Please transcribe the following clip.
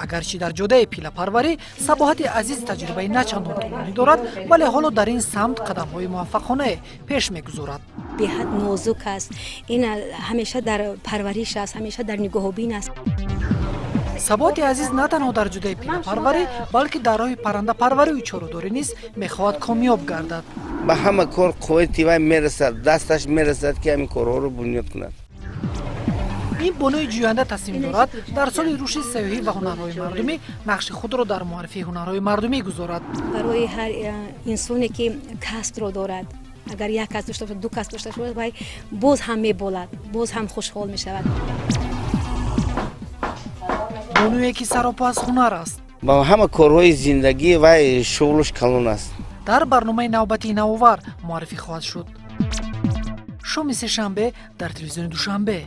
Агарчи дар ҷодаи пиллапарварӣ Сабоҳати Азиз таҷрибаи начандон тӯлонӣ дорад, вале ҳоло дар ин самт қадамҳои муваффақонае пеш мегузорад. Беҳад нозук аст ин, ҳамеша дар парвариш аст, ҳамеша дар нигоҳубин аст. Сабоҳати Азиз на танҳо дар ҷодаи пиллапарварӣ, балки дар роҳи паррандапарварию чорводорӣ низ мехоҳад комёб гардад. Ба ҳама кор қуввати вай мерасад, дасташ мерасад, ки ҳамин корҳоро бунёд кунад. Ин бонуи ҷӯянда тасмим дорад, дар соли рушди сайёҳӣ ва ҳунарҳои мардумӣ нақши худро дар муаррифии ҳунарҳои мардумӣ гузорад. Барои ҳар инсоне, ки касбро дорад, агар як кас дошта бошад, ду кас дошта бошад, вай боз ҳам меболад, боз ҳам хушҳол мешавад. Бонуе, ки саропо аз ҳунар аст. Ба ҳама корҳои зиндагӣ вай шуғлуш калон аст. Дар барномаи навбатии «Навовар» муаррифӣ хоҳад шуд. Шоми сешанбе дар телевизиони Душанбе.